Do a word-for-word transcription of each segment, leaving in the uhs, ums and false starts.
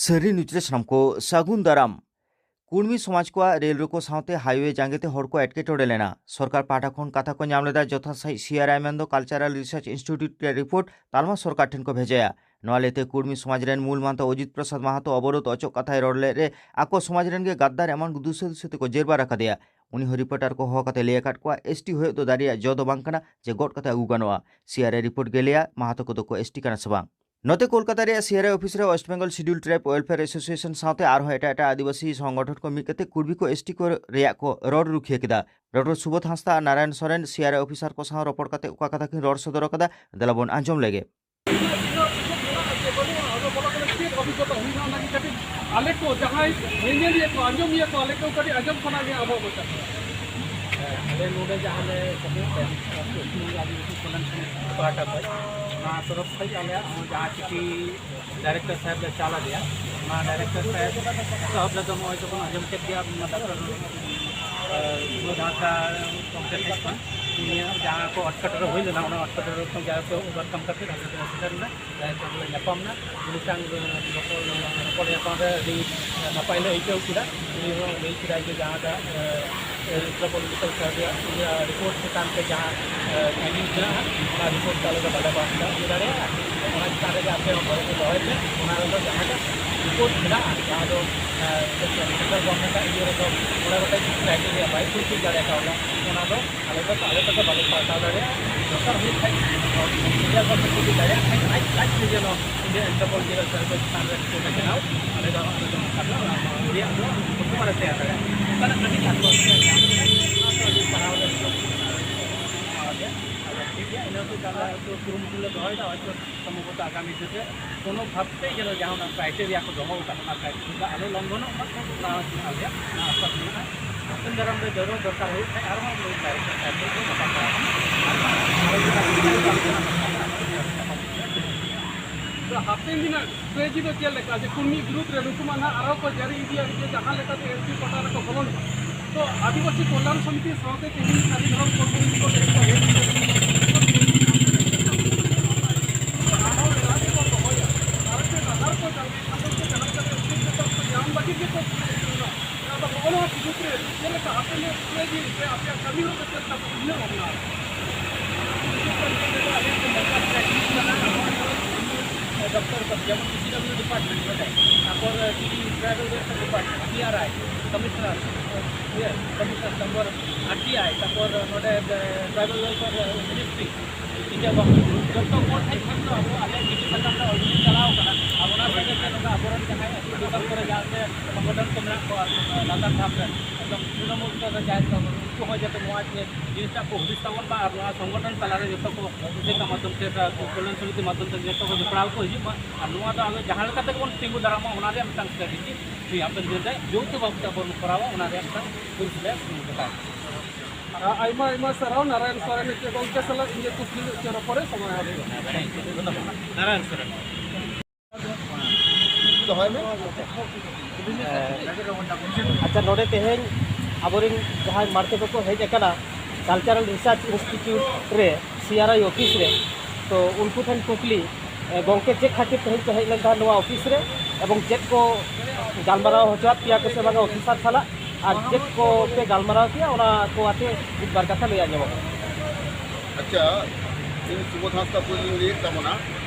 ᱥᱟᱹᱨᱤ ᱱᱤᱭᱩᱡᱽ ᱨᱮ ᱥᱟᱱᱟᱢ ᱠᱚ ᱥᱟᱹᱜᱩᱱ ᱫᱟᱨᱟᱢ᱾ ᱠᱩᱲᱢᱤ ᱥᱚᱢᱟᱡᱽ ᱠᱚᱣᱟᱜ ᱨᱮᱞ ᱨᱳᱠᱳ ᱥᱟᱶᱛᱮ ᱦᱟᱭᱣᱮ ᱡᱟᱸᱜᱮ ᱛᱮ ᱦᱚᱲ ᱠᱚ ᱮᱴᱠᱮᱴᱚᱬᱮ ᱞᱮᱱᱟ᱾ ᱥᱚᱨᱠᱟᱨ ᱯᱟᱦᱴᱟ ᱠᱷᱚᱱ ᱠᱟᱛᱷᱟ ᱠᱚ ᱧᱟᱢ ᱞᱮᱫᱟ ᱡᱚᱛᱷᱟᱛ ᱥᱟᱺᱦᱤᱡ᱾ ᱥᱤ ᱟᱨ ᱟᱭ ᱢᱮᱱᱫᱚ ᱠᱟᱞᱪᱟᱨᱟᱞ ᱨᱤᱥᱟᱨᱪ ᱤᱱᱥᱴᱤᱴᱭᱩᱴ ᱨᱮ ᱨᱤᱯᱳᱨᱴ ᱛᱟᱞᱢᱟ ᱥᱚᱨᱠᱟᱨ ᱴᱷᱮᱱ ᱠᱚ ᱵᱷᱮᱡᱟᱭᱟ᱾ ᱱᱚᱣᱟ ᱞᱟᱹᱭᱛᱮ ᱠᱩᱲᱢᱤ ᱥᱚᱢᱟᱡᱽ ᱨᱮᱱ ᱢᱩᱞ ᱢᱟᱱᱛᱚ ᱚᱡᱤᱛ ᱯᱨᱚᱥᱟᱫᱽ ᱢᱟᱦᱟᱛᱚ ᱚᱵᱚᱨᱳᱫᱷ ᱚᱪᱚᱜ ᱠᱟᱛᱷᱟᱭ ᱨᱚᱲ ᱞᱮᱫ ᱨᱮ ᱟᱠᱚ ᱥᱚᱢᱟᱡᱽ ᱨᱮᱱ ᱜᱮ ᱜᱟᱫᱫᱟᱨ ᱮᱢᱟᱱ ᱫᱩᱥᱟᱹ ᱫᱩᱥᱟᱹ ᱛᱮᱠᱚ ᱡᱮᱨᱵᱟ ᱨᱟᱠᱟᱫᱮᱭᱟ᱾ ᱩᱱᱤ ᱦᱚᱸ ᱨᱤᱯᱳᱨᱴᱟᱨ ᱠᱚ ᱦᱚᱦᱚ ᱠᱟᱛᱮ ᱞᱟᱹᱭ ᱟᱠᱟᱫ ᱠᱚᱣᱟ, ᱮᱥ ᱴᱤ ᱦᱩᱭᱩᱜ ᱫᱚ ᱫᱟᱨᱮ ᱨᱮᱭᱟᱜ ᱡᱚ ᱫᱚ ᱵᱟᱝ ᱠᱟᱱᱟ ᱡᱮ ᱜᱚᱫ ᱠᱟᱛᱮ ᱟᱹᱜᱩ ᱜᱟᱱᱚᱜᱼᱟ᱾ ᱥᱤ ᱟᱨ ᱟᱭ ᱨᱤᱯᱳᱨᱴ ᱜᱮ ᱞᱟᱹᱭᱟ ᱢᱟᱦᱟᱛᱚ ᱠᱚᱫᱚ ᱠᱚ ᱮᱥ ᱴᱤ ᱠᱟᱱᱟ ᱥᱮ ᱵᱟᱝ᱾ ᱱᱚᱛᱮ ᱠᱳᱞᱠᱟᱛᱟ ᱨᱮᱭᱟᱜ ᱥᱤ ᱟᱨ ᱟᱭ ᱚᱯᱷᱤᱥ ᱨᱮ West Bengal schedule tribe welfare association ᱥᱟᱶᱛᱮ ᱟᱨᱦᱚᱸ ᱮᱴᱟᱜ ᱮᱴᱟᱜ ᱟᱹᱫᱤᱵᱟᱹᱥᱤ ᱥᱚᱝᱜᱚᱴᱷᱚᱱ ᱠᱚ ᱢᱤᱫ ᱠᱟᱛᱮ ᱠᱩᱲᱢᱤ ᱠᱚ ᱮᱥ ᱴᱤ ᱠᱚ ᱨᱮᱭᱟᱜ ᱠᱚ ᱨᱚᱲ ᱨᱩᱠᱷᱤᱭᱟᱹ ᱠᱮᱫᱟ᱾ ᱰᱚᱠᱴᱚᱨ ᱥᱩᱵᱳᱫᱷ ᱦᱟᱸᱥᱫᱟ ᱟᱨ ᱱᱟᱨᱟᱭᱚᱱ ᱥᱚᱨᱮᱱ ᱥᱤ ᱟᱨ ᱟᱭ ᱚᱯᱷᱤᱥᱟᱨ ᱠᱚ ᱥᱟᱶ ᱨᱚᱯᱚᱲ ᱠᱟᱛᱮ ᱚᱠᱟ ᱠᱟᱛᱷᱟ ᱠᱤᱱ ᱨᱚᱲ ᱥᱚᱫᱚᱨ ᱟᱠᱟᱫᱟ, ᱫᱮᱞᱟ ᱵᱚᱱ ᱟᱸᱡᱚᱢ ᱞᱮᱜᱮ᱾ ᱪᱮᱫ ᱚᱵᱷᱤᱜᱽᱜᱚᱛᱟ ᱦᱩᱭᱱᱟ ᱚᱱᱟᱜᱮ ᱠᱟᱹᱴᱤᱡ ᱟᱞᱮ ᱠᱚ ᱡᱟᱦᱟᱸᱭ ᱧᱮᱧᱮᱞᱤᱭᱟᱹ ᱠᱚ, ᱟᱸᱡᱚᱢᱤᱭᱟᱹ ᱠᱚ, ᱟᱞᱮ ᱠᱚ ᱠᱟᱹᱴᱤᱡ ᱟᱸᱡᱚᱢ ᱥᱟᱱᱟ ᱜᱮᱭᱟ ᱟᱵᱚᱣᱟᱜ ᱢᱚᱪᱟ ᱛᱮ᱾ ᱟᱞᱮ ᱱᱚᱰᱮ ᱡᱟᱦᱟᱸ ᱞᱮ ᱥᱮᱴᱮᱨ ᱠᱟᱱ ᱯᱚᱥᱪᱤᱢ ᱵᱚᱝᱜᱚ ᱟᱹᱫᱤᱵᱟᱹᱥᱤ ᱠᱚᱞᱭᱟᱱ ᱥᱚᱢᱤᱛᱤ ᱯᱟᱦᱴᱟ ᱠᱷᱚᱱ, ᱱᱚᱣᱟ ᱛᱚᱨᱚᱯ ᱠᱷᱚᱱ ᱟᱞᱮᱭᱟᱜ ᱦᱚᱸ ᱡᱟᱦᱟᱸ ᱪᱤᱴᱷᱤ ᱰᱟᱭᱨᱮᱠᱴᱚᱨ ᱥᱟᱦᱮᱵ ᱞᱮ ᱪᱟᱞ ᱟᱫᱮᱭᱟ, ᱚᱱᱟ ᱰᱟᱭᱨᱮᱠᱴᱚᱨ ᱥᱟᱦᱮᱵ ᱮᱛᱚᱦᱚᱵ ᱨᱮᱫᱚ ᱱᱚᱜᱼᱚᱭ ᱡᱮᱢᱚᱱ ᱟᱸᱡᱚᱢ ᱠᱮᱫ ᱜᱮᱭᱟ ᱰᱟᱠᱛᱟᱨ ᱡᱟᱦᱟᱸ ᱠᱚ ᱮᱴᱠᱮᱴᱚᱬᱮ ᱦᱩᱭ ᱞᱮᱱᱟ, ᱚᱱᱟ ᱮᱴᱠᱮᱴᱚᱬᱮ ᱠᱷᱚᱱ ᱡᱟᱦᱟᱸ ᱠᱚ ᱳᱵᱷᱟᱨᱠᱟᱢ ᱠᱟᱛᱮ ᱟᱞᱮ ᱫᱚ ᱥᱮᱴᱮᱨ ᱮᱱᱟ᱾ ᱡᱟᱦᱟᱸᱭ ᱥᱟᱶ ᱞᱮ ᱧᱟᱯᱟᱢ ᱮᱱᱟ, ᱩᱱᱤ ᱥᱟᱶ ᱨᱚᱯᱚᱲ, ᱨᱚᱯᱚᱲ ᱧᱟᱯᱟᱢ ᱨᱮ ᱟᱹᱰᱤ ᱱᱟᱯᱟᱭ ᱞᱮ ᱟᱹᱭᱠᱟᱹᱣ ᱠᱮᱫᱟ᱾ ᱩᱱᱤ ᱦᱚᱸ ᱞᱟᱹᱭ ᱠᱮᱫᱟᱭ ᱡᱮ ᱡᱟᱦᱟᱸᱴᱟᱜ, ᱮ, ᱮ, ᱡᱚᱵᱚᱞ ᱢᱤᱥᱚᱱ ᱥᱟᱨᱵᱷᱮᱭᱟᱜ ᱨᱤᱯᱳᱨᱴ ᱪᱮᱛᱟᱱ ᱛᱮ ᱡᱟᱦᱟᱸ, ᱮ, ᱯᱷᱟᱭᱱᱰᱤᱝ ᱢᱮᱱᱟᱜᱼᱟ, ᱚᱱᱟ ᱨᱤᱯᱳᱨᱴ ᱫᱚ ᱟᱞᱮ ᱫᱚ ᱵᱟᱞᱮ ᱯᱟᱥ ᱮᱫᱟ, ᱦᱩᱭ ᱫᱟᱲᱮᱭᱟᱜᱼᱟ᱾ ᱚᱱᱟ ᱪᱮᱛᱟᱱ ᱨᱮᱜᱮ ᱟᱯᱮ ᱦᱚᱸ ᱵᱷᱚᱨᱥᱟ ᱫᱚᱦᱚᱭ ᱯᱮ᱾ ᱚᱱᱟ ᱨᱮᱫᱚ ᱡᱟᱦᱟᱸᱴᱟᱜ ᱨᱤᱯᱳᱨᱴ ᱢᱮᱱᱟᱜᱼᱟ, ᱡᱟᱦᱟᱸ ᱫᱚ, ᱮ, ᱥᱮᱱᱴᱨᱟᱞ ᱜᱚᱵᱷᱚᱨᱱᱢᱮᱱᱴ ᱟᱜ ᱤᱭᱟᱹ ᱨᱮᱫᱚ ᱢᱚᱬᱮ ᱜᱚᱴᱮᱡ ᱠᱨᱟᱭᱴᱮᱨᱤᱭᱟ ᱵᱟᱭ ᱯᱷᱩᱞᱯᱷᱤᱞ ᱫᱟᱲᱮ ᱠᱟᱣᱫᱟ, ᱚᱱᱟ ᱫᱚ ᱟᱞᱮ ᱫᱚ, ᱟᱞᱮ ᱛᱮᱫᱚ ᱵᱟᱞᱮ ᱯᱟᱞᱴᱟᱣ ᱫᱟᱲᱮᱭᱟᱜᱼᱟ᱾ ᱫᱚᱨᱠᱟᱨ ᱦᱩᱭᱩᱜ ᱠᱷᱟᱡ, ᱥᱮᱱᱴᱨᱟᱞ ᱜᱚᱵᱷᱚᱨᱱᱢᱮᱱᱴ ᱡᱩᱫᱤ ᱫᱟᱲᱮᱭᱟᱜ ᱠᱷᱟᱡ, ᱟᱡ, ᱟᱡ ᱛᱮ ᱡᱮᱱᱚ ᱤᱱᱰᱤᱭᱟ ᱮᱱᱴᱟᱨᱯᱳᱞ ᱡᱮᱞᱟ ᱥᱟᱨᱵᱷᱮ ᱪᱮᱛᱟᱱ ᱨᱮ ᱨᱤᱯᱳᱨᱴ ᱮ ᱵᱮᱱᱟᱣ, ᱟᱞᱮ ᱫᱚ, ᱟᱞᱮ ᱫᱚ ᱚᱱᱠᱟ ᱫᱚ ᱚᱱᱟ ᱨᱮᱭᱟᱜ ᱫᱚ ᱵᱟᱠᱚ ᱵᱟᱲᱟᱭ ᱛᱮᱭᱟᱨ ᱫᱟᱲᱮᱭᱟᱜᱼᱟ᱾ ᱚᱱᱠᱟᱱᱟᱜ ᱠᱟᱹᱴᱤᱡ ᱟᱛᱢᱟ ᱨᱮᱭᱟᱜ ᱧᱟᱢ ᱠᱮᱫᱟ, ᱚᱱᱟ ᱫᱚ ᱟᱹᱰᱤ ᱥᱟᱨᱦᱟᱣ ᱞᱮ ᱮᱢᱟᱣᱟᱫᱮᱭᱟ᱾ ᱟᱫᱚ ᱴᱷᱤᱠ ᱜᱮᱭᱟ, ᱤᱱᱟᱹ ᱠᱚ ᱟᱞᱮ ᱠᱩᱨᱩᱢᱩᱴᱩ ᱞᱮ ᱫᱚᱦᱚᱭᱮᱫᱟ, ᱦᱚᱭᱛᱳ ᱥᱚᱢᱵᱷᱚᱵᱚᱛᱚ ᱟᱜᱟᱢᱤ ᱫᱤᱱ ᱨᱮ ᱠᱳᱱᱳ ᱵᱷᱟᱵᱽ ᱛᱮ ᱡᱮᱱᱚ ᱡᱟᱦᱟᱸ ᱚᱱᱟ ᱠᱨᱟᱭᱴᱮᱨᱤᱭᱟ ᱠᱚ ᱫᱚᱦᱚ ᱟᱠᱟᱫ, ᱚᱱᱟ ᱠᱨᱟᱭᱴᱮᱨᱤᱭᱟ ᱟᱞᱚ ᱞᱚᱝᱜᱷᱚᱱᱚᱜ ᱢᱟ, ᱚᱱᱟ ᱦᱚᱸ ᱟᱞᱮᱭᱟᱜ ᱚᱱᱟ ᱟᱥᱟ ᱢᱮᱱᱟᱜᱼᱟ᱾ ᱦᱟᱯᱮᱱ ᱫᱟᱨᱟᱢ ᱨᱮ ᱡᱟᱹᱨᱩᱲ ᱫᱚᱨᱠᱟᱨ ᱦᱩᱭᱩᱜ ᱠᱷᱟᱡ ᱟᱨᱦᱚᱸ ᱱᱩᱭ ᱰᱟᱭᱨᱮᱠᱴᱚᱨ ᱥᱟᱦᱮᱵ ᱴᱷᱮᱱ ᱵᱚᱱ ᱜᱟᱯᱟᱞᱢᱟᱨᱟᱣ ᱟᱵᱚᱱ᱾ ᱟᱨ ᱟᱨᱚ ᱡᱩᱫᱤ ᱛᱚ ᱦᱟᱯᱮᱱ ᱫᱤᱱᱟᱜ ᱥᱴᱨᱮᱴᱮᱡᱤ ᱫᱚ ᱪᱮᱫ ᱞᱮᱠᱟ? ᱡᱮ ᱠᱩᱲᱢᱤ ᱵᱤᱨᱩᱫᱽ ᱨᱮ ᱱᱩᱠᱩ ᱢᱟ ᱱᱟᱦᱟᱜ ᱟᱨᱦᱚᱸ ᱠᱚ ᱡᱟᱹᱨᱤ ᱤᱫᱤᱭᱟ ᱡᱮ ᱡᱟᱦᱟᱸ ᱞᱮᱠᱟᱛᱮ ᱮᱥ ᱴᱤ ᱠᱳᱴᱟ ᱨᱮᱠᱚ ᱵᱚᱞᱚᱱ ᱢᱟ᱾ ᱛᱚ ᱟᱹᱫᱤᱵᱟᱹᱥᱤ ᱠᱚᱞᱭᱟᱱ ᱥᱚᱢᱤᱛᱤ ᱥᱟᱶᱛᱮ ᱛᱮᱦᱮᱧ ᱥᱟᱹᱨᱤ ᱫᱷᱚᱨᱚᱢ ᱠᱳᱰ ᱠᱚ ᱤᱫᱤ ᱠᱟᱛᱮ ᱟᱨᱦᱚᱸ ᱞᱟᱹᱲᱦᱟᱹᱭ ᱠᱚ ᱫᱚᱦᱚᱭᱟ᱾ ᱟᱨ ᱪᱮᱫ ᱟᱫᱷᱟᱨ ᱠᱚ ᱡᱟᱸᱜᱮ ᱠᱷᱟᱴᱚ ᱠᱚ ᱡᱟᱦᱟᱸ ᱞᱮᱠᱟ ᱠᱟᱹᱢᱤ ᱦᱚᱸ ᱠᱟᱛᱮ ᱛᱟᱠᱚ ᱩᱭᱦᱟᱹᱨ ᱵᱷᱟᱵᱽᱱᱟ᱾ ᱫᱚᱯᱛᱚᱨ ᱠᱚ, ᱡᱮᱢᱚᱱ ᱰᱤᱥᱤᱰᱟᱵᱞᱤᱭᱩ ᱰᱤᱯᱟᱨᱴᱢᱮᱱᱴ ᱱᱚᱰᱮ, ᱛᱟᱨᱯᱚᱨ ᱴᱨᱟᱭᱵᱟᱞ ᱰᱤᱯᱟᱨᱴᱢᱮᱱᱴ, ᱰᱤ ᱟᱨ ᱟᱭ, ᱠᱚᱢᱤᱥᱚᱱᱟᱨ, ᱤᱭᱟᱹ, ᱠᱚᱢᱤᱥᱚᱱᱟᱨ, ᱛᱟᱨᱯᱚᱨ ᱟᱨ ᱴᱤ ᱟᱭ, ᱛᱟᱨᱯᱚᱨ ᱱᱚᱰᱮ ᱴᱨᱟᱭᱵᱟᱞ ᱣᱮᱞᱯᱷᱮᱭᱟᱨ ᱢᱤᱱᱤᱥᱴᱨᱤ, ᱴᱤᱪᱟᱨ ᱵᱟᱝ, ᱡᱚᱛᱚ ᱠᱚ ᱴᱷᱮᱱ ᱠᱷᱚᱱ ᱫᱚ ᱟᱵᱚ ᱟᱞᱮ ᱪᱤᱴᱷᱤ ᱥᱟᱠᱟᱢ ᱞᱮ ᱚᱞ ᱪᱟᱞᱟᱣ ᱠᱟᱱᱟ᱾ ᱟᱨ ᱚᱱᱟ ᱥᱟᱶᱛᱮ ᱱᱚᱝᱠᱟ ᱟᱵᱚᱨᱮᱱ ᱡᱟᱦᱟᱸᱭ ᱟᱹᱛᱩ ᱫᱤᱥᱚᱢ ᱠᱚᱨᱮ ᱡᱟᱦᱟᱸ ᱥᱮ ᱥᱚᱝᱜᱚᱴᱷᱚᱱ ᱠᱚ ᱢᱮᱱᱟᱜ ᱠᱚᱣᱟ, ᱞᱟᱛᱟᱨ ᱫᱷᱟᱯ ᱨᱮᱱ, ᱮᱠᱫᱚᱢ ᱛᱨᱤᱱᱚᱢᱩᱞ ᱥᱛᱚᱨ ᱨᱮ ᱡᱟᱦᱟᱸᱭ ᱠᱚ, ᱩᱱᱠᱩ ᱦᱚᱸ ᱡᱟᱛᱮ ᱱᱚᱣᱟ ᱡᱤᱱᱤᱥᱴᱟᱜ ᱠᱚ ᱦᱩᱫᱤᱥ ᱛᱟᱵᱚᱱ ᱢᱟ ᱟᱨ ᱱᱚᱣᱟ ᱥᱚᱝᱜᱚᱴᱷᱚᱱ ᱛᱟᱞᱟᱨᱮ ᱡᱚᱛᱚ ᱠᱚ ᱤᱥᱮᱠᱟ ᱢᱟᱫᱽᱫᱷᱚᱢ ᱛᱮ, ᱠᱚᱞᱭᱟᱱ ᱥᱚᱢᱤᱛᱤ ᱢᱟᱫᱽᱫᱷᱚᱢ ᱛᱮ ᱡᱚᱛᱚ ᱠᱚ ᱡᱚᱯᱲᱟᱣ ᱠᱚ ᱦᱤᱡᱩᱜ ᱢᱟ᱾ ᱟᱨ ᱱᱚᱣᱟ ᱫᱚ ᱟᱵᱚ ᱡᱟᱦᱟᱸ ᱞᱮᱠᱟ ᱛᱮᱜᱮ ᱵᱚᱱ ᱛᱤᱸᱜᱩ ᱫᱟᱨᱟᱢᱟ, ᱚᱱᱟ ᱨᱮᱭᱟᱜ ᱢᱤᱫᱴᱟᱝ ᱥᱴᱨᱟᱴᱮᱡᱤ ᱦᱟᱯᱮᱱ ᱫᱤᱱ ᱨᱮ ᱡᱳᱣᱛᱷᱚ ᱵᱷᱟᱵᱽ ᱛᱮ ᱵᱚᱱ ᱠᱚᱨᱟᱣᱟ, ᱚᱱᱟ ᱨᱮᱭᱟᱜ ᱢᱤᱫᱴᱟᱝ ᱠᱩᱨᱩᱥ ᱞᱮ ᱜᱚᱴᱟᱭᱟ᱾ ᱟᱭᱢᱟ ᱟᱭᱢᱟ ᱥᱟᱨᱦᱟᱣ ᱱᱟᱨᱟᱭᱚᱱ ᱥᱚᱨᱮᱱ ᱜᱚᱢᱠᱮ ᱥᱟᱞᱟᱜ ᱤᱧ ᱠᱩᱠᱞᱤ ᱨᱚᱯᱚᱲ ᱨᱮ ᱥᱚᱢᱚᱭ ᱦᱟᱹᱵᱤᱡ᱾ ᱱᱟᱨᱟᱭᱚᱱ ᱥᱚᱨᱮᱱ᱾ ᱫᱚᱦᱚᱭ ᱢᱮ᱾ ᱟᱪᱪᱷᱟ, ᱱᱚᱰᱮ ᱛᱮᱦᱮᱧ ᱟᱵᱚᱨᱮᱱ ᱡᱟᱦᱟᱸᱭ ᱢᱟᱲᱛᱮ ᱠᱚᱠᱚ ᱦᱮᱡ ᱟᱠᱟᱱᱟ ᱠᱟᱞᱪᱟᱨᱟᱞ ᱨᱤᱥᱟᱨᱪ ᱤᱱᱥᱴᱤᱴᱤᱭᱩᱴ ᱨᱮ, ᱥᱤ ᱟᱨ ᱟᱭ ᱚᱯᱷᱤᱥ ᱨᱮ, ᱛᱚ ᱩᱱᱠᱩ ᱴᱷᱮᱱ ᱠᱩᱠᱞᱤ, ᱮ, ᱜᱚᱢᱠᱮ ᱪᱮᱫ ᱠᱷᱟᱹᱛᱤᱨ ᱛᱮᱦᱮᱧ ᱯᱮ ᱦᱮᱡ ᱞᱮᱱ ᱛᱟᱦᱮᱸᱫ ᱱᱚᱣᱟ ᱚᱯᱷᱤᱥ ᱨᱮ, ᱮᱵᱚᱝ ᱪᱮᱫ ᱠᱚ ᱜᱟᱞᱢᱟᱨᱟᱣ ᱦᱚᱪᱚᱣᱟᱫ ᱯᱮᱭᱟ ᱠᱚ ᱥᱮ ᱵᱟᱝᱟ ᱚᱯᱷᱤᱥᱟᱨ ᱥᱟᱞᱟᱜ, ᱟᱨ ᱪᱮᱫ ᱠᱚ ᱯᱮ ᱜᱟᱞᱢᱟᱨᱟᱣ ᱠᱮᱭᱟ, ᱚᱱᱟ ᱠᱚ ᱟᱛᱮ ᱢᱤᱫ ᱵᱟᱨ ᱠᱟᱛᱷᱟ ᱞᱟᱹᱭ ᱟᱸᱡᱚᱢ ᱟᱵᱚᱱ᱾ ᱟᱪᱪᱷᱟ, ᱤᱧ ᱥᱩᱵᱳᱫᱷ ᱦᱟᱸᱥᱫᱟ ᱯᱳᱭᱞᱳᱧ ᱞᱟᱹᱭᱮᱫ ᱛᱟᱵᱚᱱᱟ,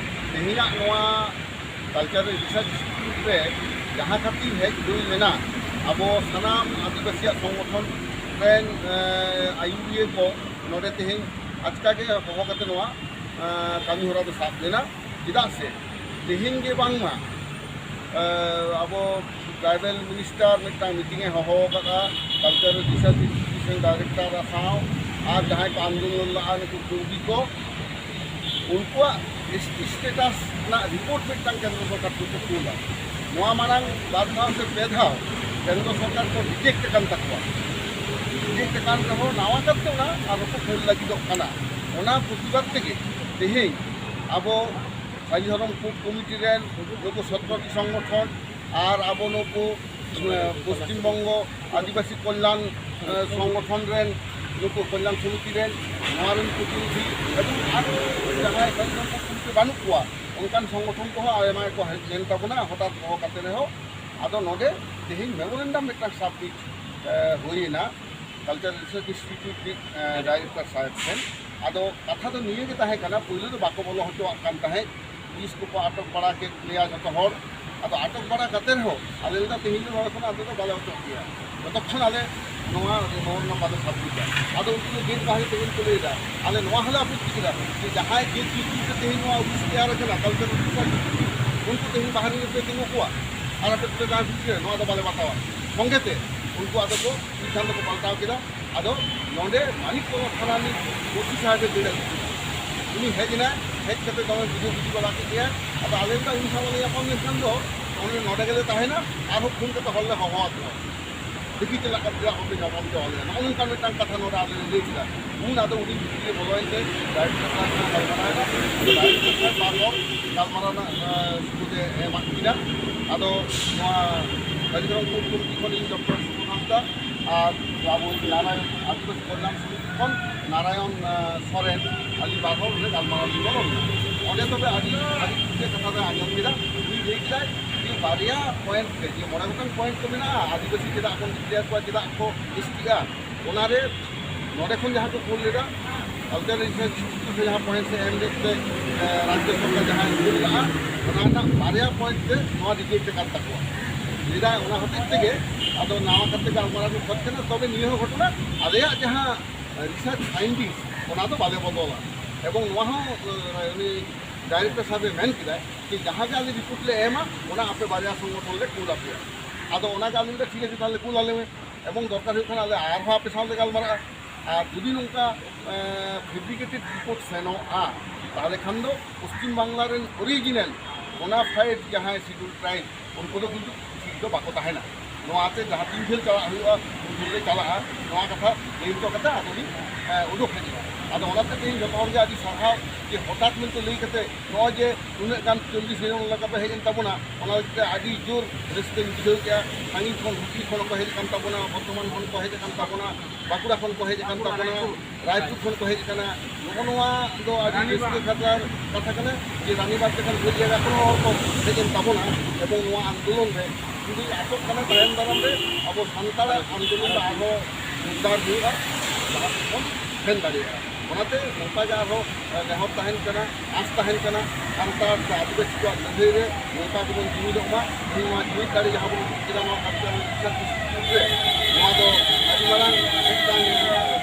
ᱛᱮᱦᱮᱧᱟᱜ ᱱᱚᱣᱟ ᱠᱟᱞᱪᱟᱨᱟᱞ ᱨᱤᱥᱟᱨᱪ ᱤᱱᱥᱴᱤᱴᱤᱭᱩᱴ ᱨᱮ ᱡᱟᱦᱟᱸ ᱠᱷᱟᱹᱛᱤᱨ ᱦᱮᱡ ᱦᱩᱭ ᱞᱮᱱᱟ, ᱟᱵᱚ ᱥᱟᱱᱟᱢ ᱟᱹᱫᱤᱵᱟᱹᱥᱤᱭᱟᱜ ᱥᱚᱝᱜᱚᱴᱷᱚᱱ ᱨᱮᱱ, ᱮᱸ, ᱟᱹᱭᱩᱨᱤᱭᱟᱹ ᱠᱚ ᱱᱚᱰᱮ ᱛᱮᱦᱮᱧ ᱟᱪᱠᱟ ᱜᱮ ᱦᱚᱦᱚ ᱠᱟᱛᱮ ᱱᱚᱣᱟ, ᱮᱸ, ᱠᱟᱹᱢᱤ ᱦᱚᱨᱟ ᱫᱚ ᱥᱟᱵ ᱞᱮᱱᱟ᱾ ᱪᱮᱫᱟᱜ ᱥᱮ ᱛᱮᱦᱮᱧ ᱜᱮ ᱵᱟᱝᱢᱟ, ᱮᱸ, ᱟᱵᱚ ᱴᱨᱟᱭᱵᱮᱞ ᱢᱤᱱᱤᱥᱴᱟᱨ ᱢᱤᱫᱴᱟᱝ ᱢᱤᱴᱤᱝ ᱮ ᱦᱚᱦᱚ ᱟᱠᱟᱫᱼᱟ, ᱠᱟᱞᱪᱟᱨᱟᱞ ᱨᱤᱥᱟᱨᱪ ᱤᱱᱥᱴᱤᱴᱤᱭᱩᱥᱚᱱ ᱰᱟᱭᱨᱮᱠᱴᱚᱨ ᱥᱟᱶ ᱟᱨ ᱡᱟᱦᱟᱸᱭ ᱠᱚ ᱟᱱᱫᱳᱞᱚᱱ ᱞᱟᱜᱼᱟ, ᱱᱩᱠᱩ ᱠᱩᱲᱵᱤ ᱠᱚ, ᱩᱱᱠᱩᱣᱟᱜ ᱮᱥ ᱴᱤ ᱥᱴᱮᱴᱟᱥ ᱨᱮᱱᱟᱜ ᱨᱤᱯᱳᱨᱴ ᱢᱤᱫᱴᱟᱝ ᱠᱮᱱᱫᱨᱚ ᱥᱚᱨᱠᱟᱨ ᱴᱷᱮᱱ ᱠᱚ ᱠᱩᱞᱟ᱾ ᱱᱚᱣᱟ ᱢᱟᱲᱟᱝ ᱵᱟᱨ ᱫᱷᱟᱣ ᱥᱮ ᱯᱮ ᱫᱷᱟᱣ ᱠᱮᱱᱫᱨᱚ ᱥᱚᱨᱠᱟᱨ ᱠᱚ ᱨᱤᱡᱮᱠᱴ ᱟᱠᱟᱱ ᱛᱟᱠᱚᱣᱟ᱾ ᱨᱤᱡᱮᱠᱴ ᱟᱠᱟᱱ ᱨᱮᱦᱚᱸ ᱱᱟᱣᱟ ᱠᱟᱛᱮ ᱚᱱᱟ ᱟᱨᱦᱚᱸ ᱠᱚ ᱠᱩᱞ ᱞᱟᱹᱜᱤᱫᱚᱜ ᱠᱟᱱᱟ᱾ ᱚᱱᱟ ᱯᱨᱚᱛᱤᱵᱟᱫ ᱛᱮᱜᱮ ᱛᱮᱦᱮᱧ ᱟᱵᱚ ᱥᱟᱹᱨᱤ ᱫᱷᱚᱨᱚᱢ ᱠᱳᱰ ᱠᱚᱢᱤᱴᱤ ᱨᱮᱱ ᱱᱩᱠᱩ ᱥᱚᱛᱨᱚᱴᱤ ᱥᱚᱝᱜᱚᱴᱷᱚᱱ ᱟᱨ ᱟᱵᱚ ᱱᱩᱠᱩ, ᱮ, ᱯᱚᱥᱪᱤᱢ ᱵᱚᱝᱜᱚ ᱟᱹᱫᱤᱵᱟᱹᱥᱤ ᱠᱚᱞᱭᱟᱱ, ᱮ, ᱥᱚᱝᱜᱚᱴᱷᱚᱱ ᱨᱮᱱ, ᱱᱩᱠᱩ ᱠᱚᱞᱭᱟᱱ ᱥᱚᱢᱤᱛᱤ ᱨᱮᱱ, ᱱᱚᱣᱟ ᱨᱮᱱ ᱯᱨᱚᱛᱤᱱᱤᱫᱷᱤ ᱮᱵᱚᱝ ᱟᱨ ᱡᱟᱦᱟᱸᱭ ᱥᱟᱹᱨᱤ ᱫᱷᱚᱨᱚᱢ ᱠᱳᱰ ᱠᱚᱢᱤᱴᱤ ᱵᱟᱹᱱᱩᱜ ᱠᱚᱣᱟ, ᱚᱱᱠᱟᱱ ᱥᱚᱝᱜᱚᱴᱷᱚᱱ ᱠᱚᱦᱚᱸ ᱟᱭᱢᱟ ᱜᱮᱠᱚ ᱦᱮᱡ ᱞᱮᱱ ᱛᱟᱵᱚᱱᱟ ᱦᱚᱴᱟᱛ ᱦᱚᱦᱚ ᱠᱟᱛᱮ ᱨᱮᱦᱚᱸ᱾ ᱟᱫᱚ ᱱᱚᱰᱮ ᱛᱮᱦᱮᱧ ᱢᱮᱢᱳᱨᱮᱱᱰᱟᱢ ᱢᱤᱫᱴᱟᱝ ᱥᱟᱵᱢᱤᱴ, ᱮ, ᱦᱩᱭᱮᱱᱟ᱾ ᱠᱟᱞᱪᱟᱨ ᱨᱤᱥᱟᱨᱪ ᱤᱱᱥᱴᱤᱴᱤᱭᱩᱴ ᱨᱤᱱᱤᱡ ᱰᱟᱭᱨᱮᱠᱴᱚᱨ ᱥᱟᱦᱮᱵᱽ ᱴᱷᱮᱱ᱾ ᱟᱫᱚ ᱠᱟᱛᱷᱟ ᱫᱚ ᱱᱤᱭᱟᱹ ᱜᱮ ᱛᱟᱦᱮᱸ ᱠᱟᱱᱟ, ᱯᱳᱭᱞᱳ ᱫᱚ ᱵᱟᱠᱚ ᱵᱚᱞᱚ ᱦᱚᱪᱚᱣᱟᱜ ᱠᱟᱱ ᱛᱟᱦᱮᱸᱫ, ᱯᱩᱞᱤᱥ ᱠᱚᱠᱚ ᱟᱴᱚᱠ ᱵᱟᱲᱟ ᱠᱮᱫ ᱞᱮᱭᱟ ᱡᱷᱚᱛᱚ ᱦᱚᱲ᱾ ᱟᱫᱚ ᱟᱴᱚᱠ ᱵᱟᱲᱟ ᱠᱟᱛᱮ ᱨᱮᱦᱚᱸ ᱟᱞᱮ ᱞᱮᱫᱟ ᱛᱮᱦᱮᱧ ᱫᱚ ᱱᱚᱰᱮ ᱠᱷᱚᱱ ᱟᱫᱚ ᱫᱚ ᱵᱟᱞᱮ ᱚᱪᱚᱜ ᱜᱮᱭᱟ, ᱡᱚᱛᱚᱠᱷᱚᱱ ᱟᱞᱮ ᱱᱚᱣᱟ ᱢᱚᱦᱚᱨᱱᱟ ᱵᱟᱞᱮ ᱥᱟᱵ ᱴᱷᱤᱠᱟ᱾ ᱟᱫᱚ ᱩᱱᱠᱩ ᱫᱚ ᱜᱮᱴ ᱵᱟᱦᱨᱮ ᱛᱮᱜᱮ ᱠᱚ ᱞᱟᱹᱭ ᱮᱫᱟ, ᱟᱞᱮ ᱱᱚᱣᱟ ᱦᱚᱸᱞᱮ ᱟᱯᱚᱛᱛᱤ ᱠᱮᱫᱟ ᱡᱮ ᱡᱟᱦᱟᱸᱭ ᱜᱮᱴ ᱵᱷᱤᱛᱨᱤ ᱛᱮ ᱛᱮᱦᱮᱧ ᱱᱚᱣᱟ ᱚᱯᱷᱤᱥ ᱛᱮᱭᱟᱨ ᱟᱠᱟᱱᱟ ᱠᱟᱞᱪᱟᱨ ᱚᱯᱷᱤᱥ ᱟᱨ ᱰᱤᱯᱤ, ᱩᱱᱠᱩ ᱛᱮᱦᱮᱧ ᱵᱟᱦᱨᱮ ᱨᱮᱯᱮ ᱛᱤᱸᱜᱩ ᱠᱚᱣᱟ ᱟᱨ ᱟᱯᱮ ᱫᱚᱯᱮ ᱫᱟᱬᱟ ᱵᱷᱤᱛᱨᱤ ᱨᱮ, ᱱᱚᱣᱟ ᱫᱚ ᱵᱟᱞᱮ ᱵᱟᱛᱟᱣᱟ᱾ ᱥᱚᱸᱜᱮ ᱛᱮ ᱩᱱᱠᱩ ᱟᱫᱚ ᱠᱚ ᱥᱤᱫᱽᱫᱷᱟᱱᱛᱚ ᱠᱚ ᱯᱟᱞᱴᱟᱣ ᱠᱮᱫᱟ᱾ ᱟᱫᱚ ᱱᱚᱰᱮ ᱢᱟᱱᱤᱠ ᱛᱚᱞᱟ ᱛᱷᱟᱱᱟ ᱨᱤᱱᱤᱡ ᱳᱥᱤ ᱥᱟᱦᱮᱵᱮ ᱫᱟᱹᱲ ᱟᱹᱜᱩ ᱠᱮᱫᱟ᱾ ᱩᱱᱤ ᱦᱮᱡ ᱮᱱᱟᱭ, ᱦᱮᱡ ᱠᱟᱛᱮ ᱫᱚᱢᱮ ᱵᱩᱡᱷᱟᱹᱣ ᱵᱩᱡᱷᱟᱹᱣ ᱵᱟᱲᱟ ᱠᱮᱫ ᱞᱮᱭᱟ᱾ ᱟᱫᱚ ᱟᱞᱮ ᱫᱚ ᱩᱱᱤ ᱥᱟᱶ ᱵᱟᱞᱮ ᱧᱟᱯᱟᱢ ᱞᱮᱱᱠᱷᱟᱱ ᱫᱚ ᱚᱱᱮ ᱱᱚᱰᱮ ᱜᱮᱞᱮ ᱛᱟᱦᱮᱱᱟ, ᱟᱨᱦᱚᱸ ᱯᱷᱳᱱ ᱠᱟᱛᱮ ᱦᱚᱲ ᱞᱮ ᱦᱚᱦᱚ ᱟᱠᱚᱣᱟ᱾ ᱫᱮᱠᱷᱤ ᱪᱮᱫ ᱞᱮᱠᱟ ᱪᱮᱫᱟᱜ ᱵᱟᱯᱮ ᱧᱟᱯᱟᱢ ᱦᱚᱪᱚ ᱟᱞᱮᱭᱟ, ᱱᱚᱜᱼᱚ ᱱᱚᱝᱠᱟᱱ ᱢᱤᱫᱴᱟᱝ ᱠᱟᱛᱷᱟ ᱱᱚᱰᱮ ᱟᱞᱮ ᱞᱮ ᱞᱟᱹᱭ ᱠᱮᱫᱟ᱾ ᱩᱱ ᱟᱫᱚ ᱩᱱᱤ ᱵᱷᱤᱛᱨᱤ ᱨᱮ ᱵᱚᱞᱚᱭᱮᱱ ᱛᱮ ᱰᱟᱭᱨᱮᱠᱴᱚᱨ ᱥᱟᱦᱮᱵᱽ ᱥᱟᱶ ᱜᱟᱞᱢᱟᱨᱟᱣ ᱮᱱᱟ᱾ ᱰᱟᱭᱨᱮᱠᱴᱚᱨ ᱥᱟᱦᱮᱵᱽ ᱵᱟᱨ ᱦᱚᱲ ᱜᱟᱞᱢᱟᱨᱟᱣ ᱨᱮᱱᱟᱜ, ᱟᱸ, ᱥᱩᱡᱳᱜᱽ ᱮ ᱮᱢᱟᱫ ᱠᱤᱱᱟ᱾ ᱟᱫᱚ ᱱᱚᱣᱟ ᱠᱟᱡᱤᱨᱟᱢᱯᱩᱨ ᱠᱚᱢᱤᱴᱤ ᱠᱷᱚᱱ ᱤᱧ ᱰᱚᱠᱴᱚᱨ ᱥᱩᱵᱳᱫᱷ ᱦᱟᱸᱥᱫᱟ ᱟᱨ ᱟᱵᱚ ᱱᱟᱨᱟᱭᱚᱱ ᱟᱹᱫᱤᱵᱟᱹᱥᱤ ᱠᱚᱞᱭᱟᱱ ᱥᱚᱢᱤᱛᱤ ᱠᱷᱚᱱ ᱱᱟᱨᱟᱭᱚᱱ, ᱟᱸ, ᱥᱚᱨᱮᱱ, ᱟᱹᱞᱤᱧ ᱵᱟᱨ ᱦᱚᱲ ᱚᱸᱰᱮ ᱜᱟᱞᱢᱟᱨᱟᱣ ᱞᱤᱧ ᱵᱚᱞᱚ ᱞᱮᱱᱟ᱾ ᱚᱸᱰᱮ ᱛᱚᱵᱮ ᱟᱹᱰᱤ ᱵᱷᱟᱹᱜᱤ ᱴᱷᱤᱠ ᱜᱮ ᱠᱟᱛᱷᱟ ᱫᱚ ᱟᱸᱡᱚᱢ ᱠᱮᱫᱟ᱾ ᱩᱱᱤ ᱞᱟᱹᱭ ᱠᱮᱫᱟᱭ ᱡᱮ ᱵᱟᱨᱭᱟ ᱯᱚᱭᱮᱱᱴ ᱛᱮ, ᱡᱮ ᱢᱚᱬᱮ ᱜᱚᱴᱟᱝ ᱯᱚᱭᱮᱱᱴ ᱠᱚ ᱢᱮᱱᱟᱜᱼᱟ, ᱟᱹᱫᱤᱵᱟᱹᱥᱤ ᱪᱮᱫᱟᱜ ᱵᱚᱱ ᱰᱤᱠᱞᱮᱭᱟᱨ ᱠᱚᱣᱟ, ᱪᱮᱫᱟᱜ ᱠᱚ ᱮᱥ ᱴᱤᱜᱼᱟ, ᱚᱱᱟᱨᱮ ᱱᱚᱰᱮ ᱠᱷᱚᱱ ᱡᱟᱦᱟᱸ ᱠᱚ ᱠᱩᱞ ᱞᱮᱫᱟ, ᱠᱟᱞᱪᱟᱨ ᱨᱤᱥᱟᱨᱪ ᱤᱱᱥᱴᱤᱴᱤᱭᱩᱴ ᱨᱮ ᱡᱟᱦᱟᱸ ᱯᱚᱭᱮᱱᱴ ᱮ ᱮᱢ ᱞᱮᱫ ᱛᱮ, ᱮ, ᱨᱟᱡᱽᱡᱚ ᱥᱚᱨᱠᱟᱨ ᱡᱟᱦᱟᱸᱭ ᱠᱩᱞ ᱞᱮᱫᱟ, ᱚᱱᱟ ᱨᱮᱱᱟᱜ ᱵᱟᱨᱭᱟ ᱯᱚᱭᱮᱱᱴ ᱛᱮ ᱱᱚᱣᱟ ᱨᱤᱡᱮᱠᱴ ᱟᱠᱟᱱ ᱛᱟᱠᱚᱣᱟ᱾ ᱞᱟᱹᱭᱫᱟᱭ ᱚᱱᱟ ᱦᱚᱛᱮᱡ ᱛᱮᱜᱮ ᱟᱫᱚ ᱱᱟᱣᱟ ᱠᱟᱛᱮ ᱜᱟᱞᱢᱟᱨᱟᱣ ᱠᱚ ᱠᱷᱚᱡ ᱠᱟᱱᱟ᱾ ᱛᱚᱵᱮ ᱱᱤᱭᱟᱹ ᱦᱚᱸ ᱜᱷᱚᱴᱚᱱᱟ ᱟᱞᱮᱭᱟᱜ ᱡᱟᱦᱟᱸ ᱨᱤᱥᱟᱨᱪ ᱯᱷᱟᱭᱤᱱᱰᱤᱝᱥ, ᱚᱱᱟ ᱫᱚ ᱵᱟᱞᱮ ᱵᱚᱫᱚᱞᱟ᱾ ᱮᱵᱚᱝ ᱱᱚᱣᱟ ᱦᱚᱸ, ᱮ, ᱩᱱᱤ ᱰᱟᱭᱨᱮᱠᱴᱚᱨ ᱥᱟᱦᱮᱵᱽ ᱮ ᱢᱮᱱ ᱠᱮᱫᱟᱭ ᱡᱮ ᱡᱟᱦᱟᱸ ᱜᱮ ᱟᱞᱮ ᱨᱤᱯᱳᱨᱴ ᱞᱮ ᱮᱢᱟ, ᱚᱱᱟ ᱟᱯᱮ ᱵᱟᱨᱭᱟ ᱥᱚᱝᱜᱚᱴᱷᱚᱱ ᱞᱮ ᱠᱩᱞ ᱟᱯᱮᱭᱟ᱾ ᱟᱫᱚ ᱚᱱᱟ ᱜᱮ ᱟᱞᱮ ᱞᱮ, ᱴᱷᱤᱠ ᱟᱪᱷᱮ, ᱛᱟᱦᱞᱮ ᱠᱩᱞ ᱟᱞᱮ ᱢᱮ᱾ ᱮᱵᱚᱝ ᱫᱚᱨᱠᱟᱨ ᱦᱩᱭᱩᱜ ᱠᱷᱟᱱ ᱟᱞᱮ ᱟᱨᱦᱚᱸ ᱟᱯᱮ ᱥᱟᱶ ᱞᱮ ᱜᱟᱞᱢᱟᱨᱟᱜᱼᱟ᱾ ᱟᱨ ᱡᱩᱫᱤ ᱱᱚᱝᱠᱟ, ᱮ, ᱯᱷᱮᱵᱽᱨᱤᱠᱮᱴᱮᱰ ᱨᱤᱯᱳᱨᱴ ᱥᱮᱱᱚᱜᱼᱟ, ᱛᱟᱦᱞᱮ ᱠᱷᱟᱱ ᱫᱚ ᱯᱚᱥᱪᱤᱢ ᱵᱟᱝᱞᱟ ᱨᱮᱱ ᱚᱨᱤᱡᱤᱱᱟᱞ ᱵᱳᱱᱟᱯᱷᱟᱭᱮᱰ ᱡᱟᱦᱟᱸᱭ ᱥᱤᱰᱩᱞ ᱴᱨᱟᱭᱤᱵᱽ, ᱩᱱᱠᱩ ᱫᱚ ᱠᱤᱱᱛᱩ ᱴᱷᱤᱠ ᱫᱚ ᱵᱟᱠᱚ ᱛᱟᱦᱮᱱᱟ᱾ ᱱᱚᱣᱟᱛᱮ ᱡᱟᱦᱟᱸ ᱛᱤᱱ ᱡᱷᱟᱹᱞ ᱪᱟᱞᱟᱜ ᱦᱩᱭᱩᱜᱼᱟ, ᱩᱱ ᱡᱷᱟᱹᱞ ᱞᱮ ᱪᱟᱞᱟᱜᱼᱟ, ᱱᱚᱣᱟ ᱠᱟᱛᱷᱟ ᱞᱟᱹᱭ ᱦᱚᱴᱚ ᱠᱟᱛᱮ ᱟᱫᱚ ᱞᱤᱧ, ᱮ, ᱩᱰᱩᱠ ᱦᱮᱡ ᱮᱱᱟ᱾ ᱟᱫᱚ ᱚᱱᱟᱛᱮ ᱛᱮᱦᱮᱧ ᱡᱚᱛᱚ ᱦᱚᱲᱜᱮ ᱟᱹᱰᱤ ᱥᱟᱨᱦᱟᱣ ᱡᱮ ᱦᱚᱴᱟᱛ ᱢᱮᱱᱛᱮ ᱞᱟᱹᱭ ᱠᱟᱛᱮ ᱱᱚᱜᱼᱚᱭ ᱡᱮ ᱩᱱᱟᱹᱜ ᱜᱟᱱ ᱪᱚᱞᱞᱤᱥ ᱡᱚᱱ ᱞᱮᱠᱟ ᱯᱮ ᱦᱮᱡ ᱮᱱ ᱛᱟᱵᱚᱱᱟ, ᱚᱱᱟ ᱞᱟᱹᱜᱤᱫ ᱛᱮ ᱟᱹᱰᱤ ᱡᱳᱨ ᱨᱟᱹᱥᱠᱟᱹᱧ ᱵᱩᱡᱷᱟᱹᱣ ᱠᱮᱜᱼᱟ᱾ ᱥᱟᱺᱜᱤᱧ ᱠᱷᱚᱱ, ᱦᱩᱜᱽᱞᱤ ᱠᱷᱚᱱ ᱦᱚᱸᱠᱚ ᱦᱮᱡ ᱟᱠᱟᱱ ᱛᱟᱵᱚᱱᱟ, ᱵᱚᱨᱫᱷᱚᱢᱟᱱ ᱠᱷᱚᱱ ᱠᱚ ᱦᱮᱡ ᱟᱠᱟᱱ ᱛᱟᱵᱚᱱᱟ, ᱵᱟᱸᱠᱩᱲᱟ ᱠᱷᱚᱱ ᱠᱚ ᱦᱮᱡ ᱟᱠᱟᱱ ᱛᱟᱵᱚᱱᱟ, ᱨᱟᱭᱯᱩᱨ ᱠᱷᱚᱱ ᱠᱚ ᱦᱮᱡ ᱟᱠᱟᱱᱟ᱾ ᱱᱚᱜᱼᱚ ᱱᱚᱣᱟ ᱫᱚ ᱟᱹᱰᱤ ᱨᱟᱹᱥᱠᱟᱹ ᱠᱟᱛᱷᱟ, ᱠᱟᱛᱷᱟ ᱠᱟᱱᱟ ᱡᱮ ᱨᱟᱱᱤᱵᱟᱸᱫᱷ ᱞᱮᱠᱟᱱ ᱵᱤᱨ ᱡᱟᱭᱜᱟ ᱠᱷᱚᱱ ᱦᱚᱸ ᱦᱚᱲ ᱠᱚ ᱦᱮᱡ ᱮᱱ ᱛᱟᱵᱚᱱᱟ᱾ ᱮᱵᱚᱝ ᱱᱚᱣᱟ ᱟᱱᱫᱳᱞᱚᱱ ᱨᱮ ᱤᱧ ᱫᱩᱧ ᱟᱥᱚᱜ ᱠᱟᱱᱟ ᱛᱟᱭᱚᱢ ᱫᱟᱨᱟᱢ ᱨᱮ ᱟᱵᱚ ᱥᱟᱱᱛᱟᱲᱟᱜ ᱟᱱᱫᱳᱞᱚᱱ ᱫᱚ ᱟᱨᱦᱚᱸ ᱡᱳᱨᱫᱟᱨ ᱦᱩᱭᱩᱜᱼᱟ, ᱞᱟᱦᱟ ᱥᱮᱫ ᱵᱚᱱ ᱥᱮᱱ ᱫᱟᱲᱮᱭᱟᱜᱼᱟ᱾ ᱚᱱᱟᱛᱮ ᱱᱚᱝᱠᱟ ᱜᱮ ᱟᱨᱦᱚᱸ ᱱᱮᱦᱚᱨ ᱛᱟᱦᱮᱱ ᱠᱟᱱᱟ, ᱟᱸᱥ ᱛᱟᱦᱮᱱ ᱠᱟᱱᱟ, ᱥᱟᱱᱛᱟᱲ ᱥᱮ ᱟᱹᱫᱤᱵᱟᱹᱥᱤ ᱠᱚᱣᱟᱜ ᱞᱟᱹᱲᱦᱟᱹᱭ ᱨᱮ ᱱᱚᱝᱠᱟ ᱜᱮᱵᱚᱱ ᱡᱩᱢᱤᱫᱚᱜ ᱢᱟ᱾ ᱛᱮᱦᱮᱧ ᱱᱚᱣᱟ ᱡᱩᱢᱤᱫ ᱫᱟᱲᱮ ᱡᱟᱦᱟᱸ ᱵᱚᱱ ᱩᱫᱩᱜ ᱠᱮᱫᱟ ᱱᱚᱣᱟ ᱠᱟᱞᱪᱟᱨᱟᱞ ᱮᱠᱥᱪᱮᱧᱡᱽ ᱤᱱᱥᱴᱤᱴᱭᱩᱴ ᱨᱮ, ᱱᱚᱣᱟ ᱫᱚ ᱟᱹᱰᱤ ᱢᱟᱨᱟᱝ ᱢᱤᱫᱴᱟᱝ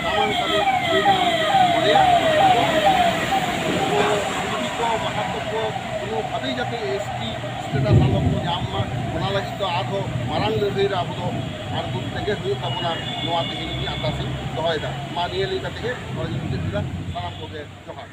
ᱫᱟᱢᱟᱱ ᱠᱟᱹᱢᱤ ᱦᱩᱭ ᱠᱟᱱᱟ ᱢᱮᱱᱛᱮ ᱢᱚᱱᱮᱭᱟ᱾ ᱠᱩᱲᱤ ᱠᱚ, ᱵᱟᱦᱟ ᱛᱚᱠᱚ ᱠᱳᱱᱳ ᱵᱷᱟᱵᱮ ᱡᱟᱛᱮ ᱮᱥ ᱴᱤ ᱥᱴᱮᱴᱟᱥ ᱟᱞᱚ ᱠᱚ ᱧᱟᱢ ᱢᱟ, ᱚᱱᱟ ᱞᱟᱹᱜᱤᱫ ᱫᱚ ᱟᱨᱦᱚᱸ ᱢᱟᱨᱟᱝ ᱞᱟᱹᱲᱦᱟᱹᱭ ᱨᱮ ᱟᱵᱚ ᱫᱚ ᱟᱬᱜᱚᱱ ᱛᱮᱜᱮ ᱦᱩᱭᱩᱜ ᱛᱟᱵᱚᱱᱟ᱾ ᱱᱚᱣᱟ ᱛᱮᱜᱮ ᱤᱧ ᱟᱨᱫᱟᱥ ᱤᱧ ᱫᱚᱦᱚᱭᱮᱫᱟ᱾ ᱢᱟ ᱱᱤᱭᱟᱹ ᱞᱟᱹᱭ ᱠᱟᱛᱮ ᱜᱮ ᱱᱚᱰᱮ ᱜᱤᱧ ᱢᱩᱪᱟᱹᱫ ᱠᱮᱫᱟ᱾ ᱥᱟᱱᱟᱢ ᱠᱚᱜᱮ ᱡᱚᱦᱟᱨ᱾